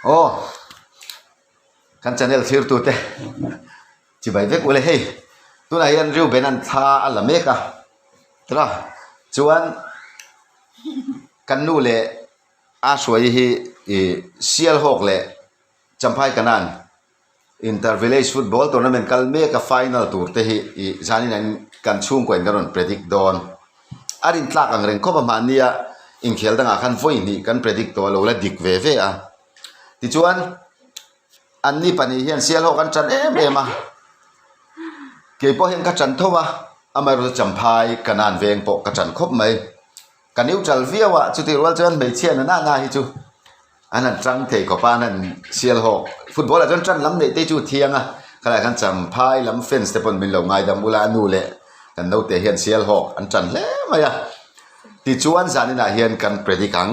Aw kan channel thlir tu te chibai vek ule hei tunah hian Reuben an thla a la mek a tawh chuan kan nu leh a hruai hi ih Sialhawk leh Champhai Kanan Inter Village Football Tournament kal mek a final tur te hi ih zanin an kan chhungkaw in kan rawn predict dawn. A rin tlak ang reng khawp a mahnia inkhel dangah khan vawi hnih kan predict tawh a lo la dik ve ve a. Tichuan anni pahnih hian Sialhawk an tan em em a, keipawh hian ka tan tho a, amaherawhchu Champhai Kanan veng pawh ka tan khawp mai. Ka neutral viau a, chutih rual chuan hmeichhia na na hi chu an han tang thei khawp a, an han sial hawk. Football ah chuan tan lam neih te chu thiang a, khalaiah khan Champhai lam fans te pawn min lo ngaidam ula, a nu leh kan naute hian sial hawk an tan hle mai a. Tichuan zaninah hian kan predict ang,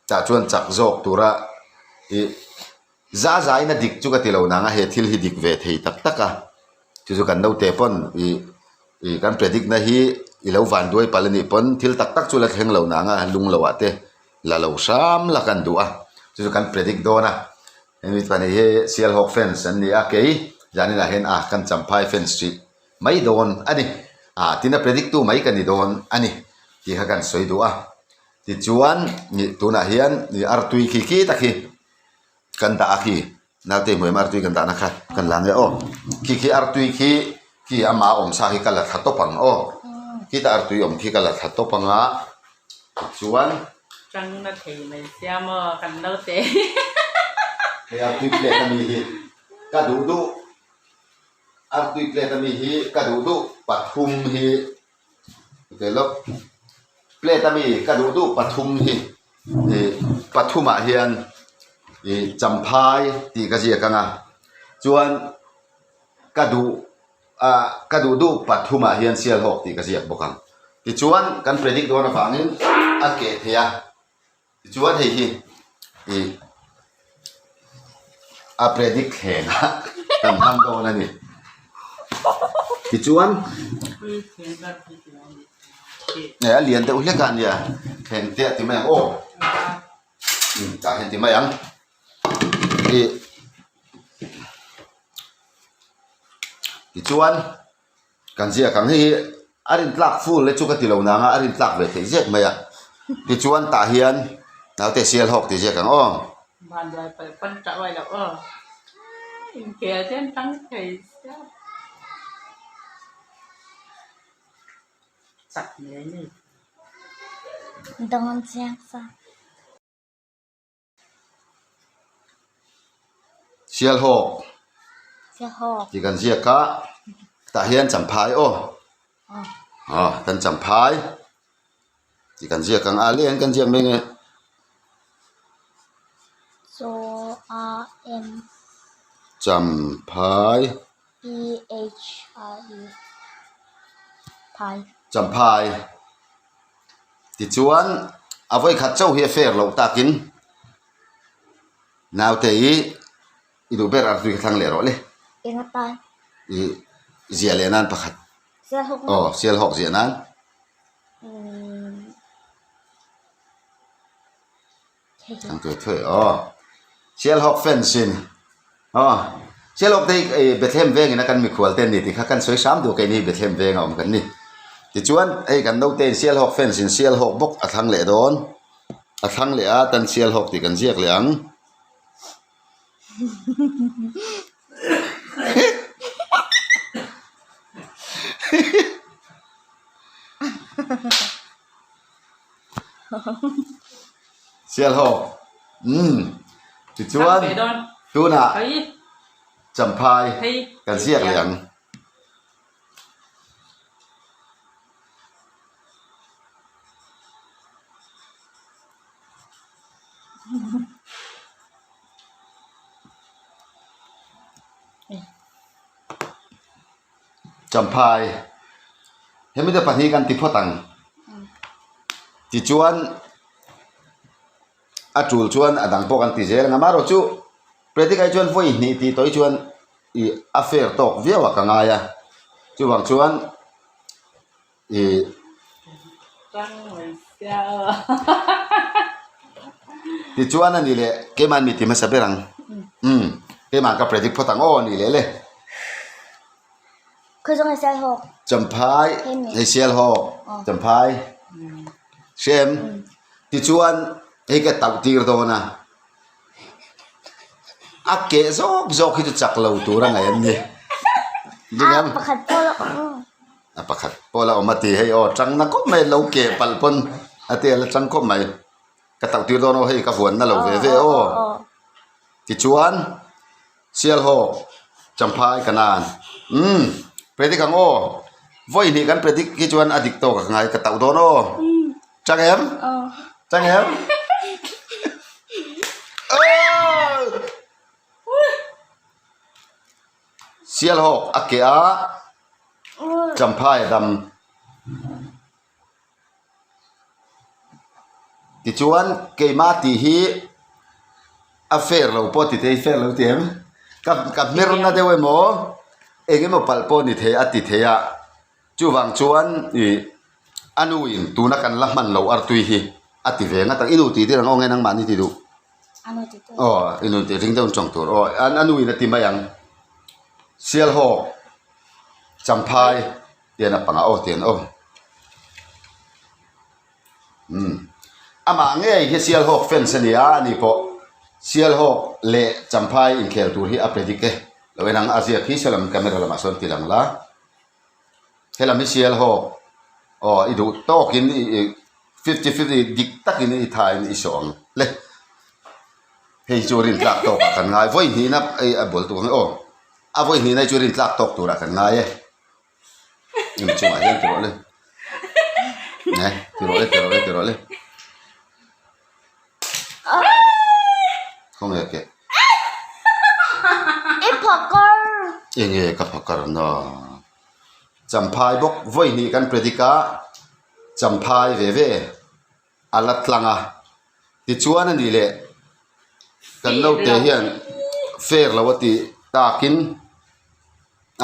tah chuan chak zawk tura ih Za zain a dik chu ka ti lo nang a, he thil hi dik ve thei tak tak a, chu chu kan naute pawn ih ih kan predict na hi i lo van duai palh a nih pawn thil tak tak chu la thleng lo nang a, lung lo ah te la lo hram la kan duh a, chu chu kan predict dawn a, hemi pahnih hi Sialhawk fans an ni a, kei zaninah hian a kan Champhai fans tih mai dawn a ni, ah tin a predict tu mai ka ni dawn a ni tih kha kan sawi duh a, tichuan ih tunah hian ih artui khi khi tak hi. Kan dah a khi naute hmuh em artui kan dahna kha kan la nge aw khi khi artui khi khi ama awm sa khi ka la thla tawp ang aw khita artui awm khi ka la thla tawp ang a tichuan Changna thei mai sia maw kan naute hei artui plate ami hi ka duh duh artui plate ami hi ka duh duh pathum hi Plate ami ka duh duh pathum hi ih pathumah hian ih champhai tih ka ziak ang a chuan ka duh ah ka duh duh pathumah hian sialhawk tih ka ziak bawk ang tichuan kan predict dawn avangin a keh thei a. Tichuan hei hi ih a predict thleng a kan hmang dawn a ni. Tichuan eh a lian deuh hlek a nia thleng te a ti mai ang aw umm tah hian ti mai ang ih tichuan. Kan ziak ang hei hi a rin tlak full le chu ka ti lo nang a, a rin tlak ve theih ziak mai a. Tichuan tah hian naute sial hawk ti ziak ang aw. Vanduai palh pawn tah uai loh aw. Inkhel te an tang thei sia. Chak ngei ngei. Dawn chiang sa. Sialhawk tih kan ziak a tah hian champhai aw aw kan champhai tih kan ziak ang a leh an kan ziak mai nge champhai champhai. Tichuan a vawikhat chauh hi a fair loh takin naute hi i duh ber artui kha thlang leh rawh le. Eng atan? I ziah leh nan pakhat. Sialhawk Aw sialhawk ziah nan. Ang tuai thuai aw. Sialhawk fans in aw Sialhawk te hi Bethlehem vengin a kan mikhual te an ni tih kha kan sawi hram duh keini hi Bethlehem venga awm kan ni. Tichuan hei kan naute in Sialhawk fans in Sialhawk bawk a thlang leh dawn a thlang leh a tan Sialhawk tih kan ziak leh ang. Sialhawk umm tichuan tunah Champhai kan ziak leh ang. Champhai hemi te pahnih kan ti phawt ang tichuan a tul chuan a dang pawh kan ti zel ang amaherawh chu predict ai chuan vawi hnih tih tawh hi chuan ih a fair tawk viau ah ka ngai a chuvang chuan ih. Tichuan a ni leh keimah mi ti hmasa ber ang. Umm keimah ka predict phawt ang aw a ni leh le. Champhai hei Sialhawk Champhai hria em? Tichuan hei ka tauh tir dawn a, a keh zawk zawk hi chu chak lo tur a ngaih an ni. A pakhat pawh la awm a ti hei aw tang na khawp mai lo keh palh pawn a ti a la tang khawp mai. Ka tauh tir dawn aw hei ka vuan na lo ve ve aw. Tichuan. Sialhawk, Champhai ka nan. Umm, predict ang aw. Vawi hnih kan predict hi chuan a dik tawk a ka ngai ka tauh dawn aw. Chang em? Chang em? Sialhawk a keh a, Champhai a dam. Tichuan keimah tih hi a fair lo pawh ti thei fair lo ti em? Ka ka hmerna deuh emaw eng emaw palh pawh ni thei a ti thei a, chuvang chuan ih a nu in tuna kan la hman loh artui hi a ti ve ngat ang i nu tih tir ang aw nge nangmahni ti duh? Aw i nu tih ring deuh tawng tur aw a nu in a ti mai ang Sialhawk Champhai. Tian a pangah aw tian aw. Umm. Amah ngei hi Sialhawk fans a ni a, ani pawh Sialhawk leh Champhai inkhel tur hi a predict e. Lo en ang a ziak hi saw lam camera lamah sawn ti lang la. Helam hi Sialhawk aw i duh tawkin i 50-50 dik takin i thain i sawh ang le. Hei chu rintlak tawkah kan ngai. Vawi hnihna a bul tuk ang e aw. A vawi hnihna hi chu rintlak tawk turah kan ngai e. Hemi chungah hian ti rawh le. Ne, ti rawh le, ti rawh le, ti rawh le. Khawnge ke? I phakar. Enge ka phakar na. Champhai bawk vawi hnih kan predict a, champhai ve ve a la tlang a. Tichuan a nih leh kan naute hian fair lo a tih takin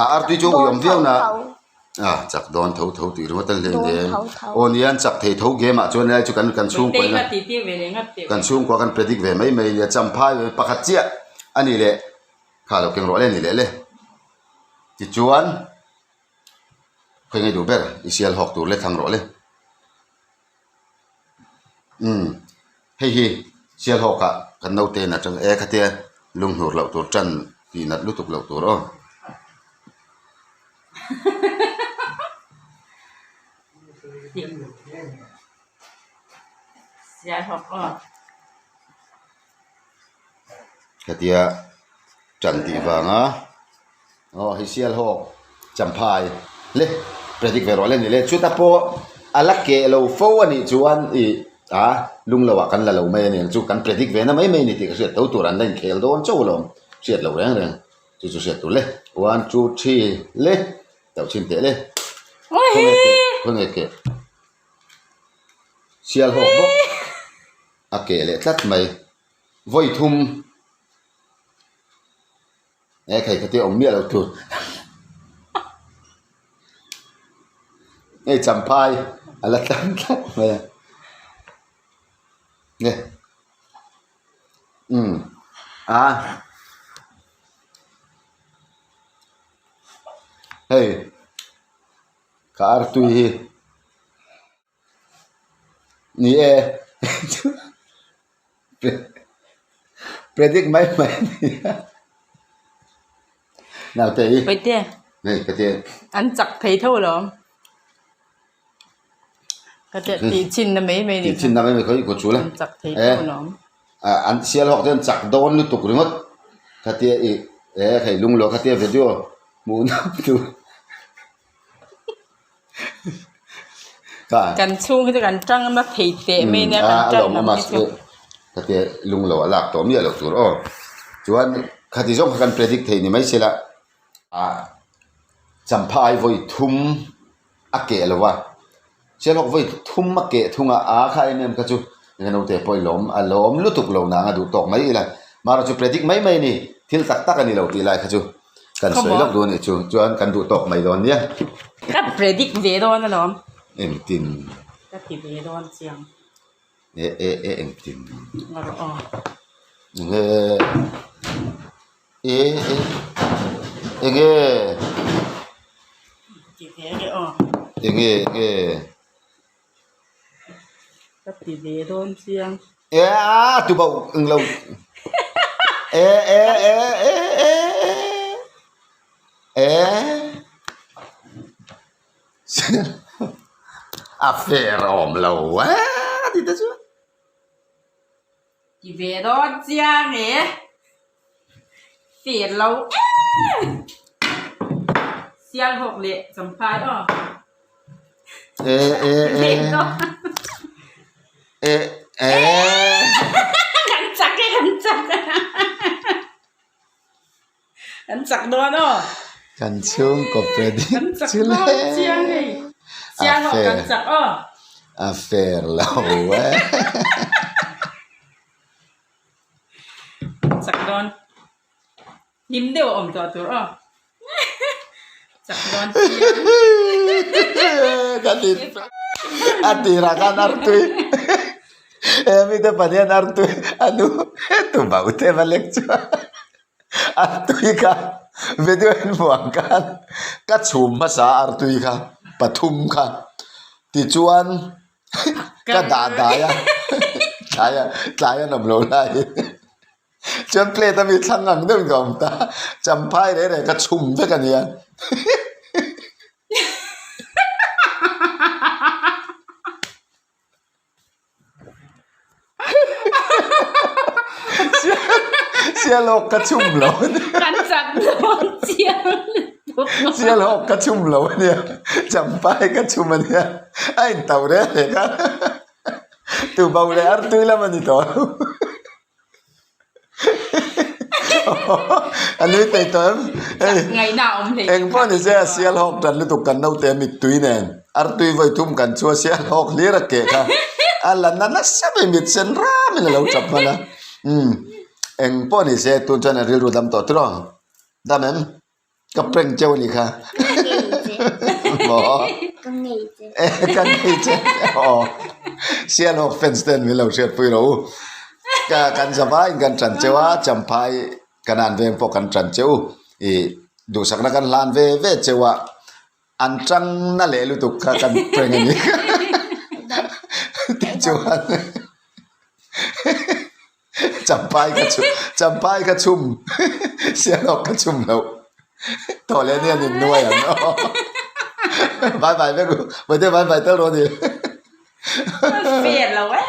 a artui chu ui awm viau na a chak dawn tho tho tih ringawt a ni hle aw nia an chak thei tho game ah chuan helai chu kan kan chhungkua in kan chhungkua kan predict ve mai mai a nia champhai pakhat chiah a nih leh kha lo keng rawh le a ni leh le tichuan khawi nge duh ber i sial hawk tur le thlang rawh le. Umm hei hi Sialhawk ah kan naute in atang e khatia lunghnur loh tur tan tih nat lutuk loh tur aw. Khatia tan tih vanga aw hei Sialhawk Champhai le predict ve rawh le ni le chuta pawh a la keh lo fo a nih chuan ih a lung lo ah kan la lo mai a ni ang chu kan predict ve na mai mai a ni tih ka hriat tho tur an la inkhel dawn chauh alawm hriat loh reng reng chu chu hriat tur le one two three le tauh chhin teh le khawnge keh khawnge keh Sialhawk bawk a keh leh tlat mai vawi thum. He thei kha te awm miah lo tur. Hei champhai a la tlang tlat mai a. Nge. Umm. A. Hei. Ka artui hi. Ni e. Predict mai mai a ni a. Naute hi. Paite. Hei paite. An chak thei tho alawm. Ka teh tih chin na mai mai ni. Tih chin na mai mai khawi kut chu la. An chak thei tho alawm. An sial hawk te an chak dawn lutuk ringawt. Khatia i e hei lunglo khatia video hmuh nuam tur. Kan chhung hi chu kan tang na thei teh mai nia kan tang lam hi chu. Khatia lung lo a lak tawh miah loh tur aw. Chuan khati zawng kha kan predict thei ni mai se la ah champhai vawi thum a keh lo a. Sialhawk vawi thum a keh thung a, a kha em em kha chu ka naute pawh i lawm a lawm lutuk lo nang a duh tawk mai ila. Mahrawh chu predict mai mai a ni, thil tak tak a ni lo tih lai kha chu kan sawi lawk duh a nih chu, chuan kan duh tawk mai dawn nia. Ka predict ve dawn alawm. Engtin? Ka ti ve dawn chiang. E e e engtin enge e e enge enge enge Ka ti ve dawn chiang. E a tu bauh englo e e e e e e A fair awm lo e a ti te chuan. Ti ve dawn chiang e. Fair lo e. Sialhawk leh champhai aw. E e e. E e. Kan chak e kan chak. Kan chak dawn aw. Kan chhungkaw predict Kan chak dawn chiang hei. Chiang aw kan chak aw. A fair lo e. Chak dawn. Hlim deuh a awm tawh tur aw. Chak dawn chiang. Kan in a tirah khan artui he mite pahnih hian artui a nu tu bauh te va lek chuan artui kha video en hmuh ang khan ka chhum hmasa a artui kha pathum kha tichuan ka dah dai a tlai a tlai a nawm loh laiin. Chuan plate a mi thlang ang deuhin ka awm ta, champhai reh reh ka chhum vek a nia. Sialhawk ka chhum lo a nia. Kan chak dawn chiang lutuk. Sialhawk ka chhum lo a nia, champhai ka chhum a nia, a intauh reh reh kha. Tu bo leh artui lam a ni tawh lo. A nui thei tawh em? Hei Ngaihna a awm hlei. Eng pawh ni se a sial hawk tan lutuk kan naute a mittui nen artui vawi thum kan chu a sial hawk hlir a keh kha a la na nasa mai mit sen ram in a lo tap hman a. Umm eng pawh ni se tun chuan a rilru dam tawh tiraw? Dam em? Ka prank cheu a nih kha. Maw? Ka ngei che. Ka ngei che. Aw. Sialhawk fans ten min lo hriatpui rawh u. Ka kan zavaiin kan tan cheu a, Champhai Kanan veng pawh kan tan cheu. Ih duhsakna kan hlan ve ve cheu a, an tang na leh lutuk kha kan prank a ni. Tichuan Champhai ka chhum champhai ka chhum sialhawk ka chhum loh tawh leh ania nin nuai ang aw bye bye vek u Bawihte bye bye tel rawh ni Fair lo e.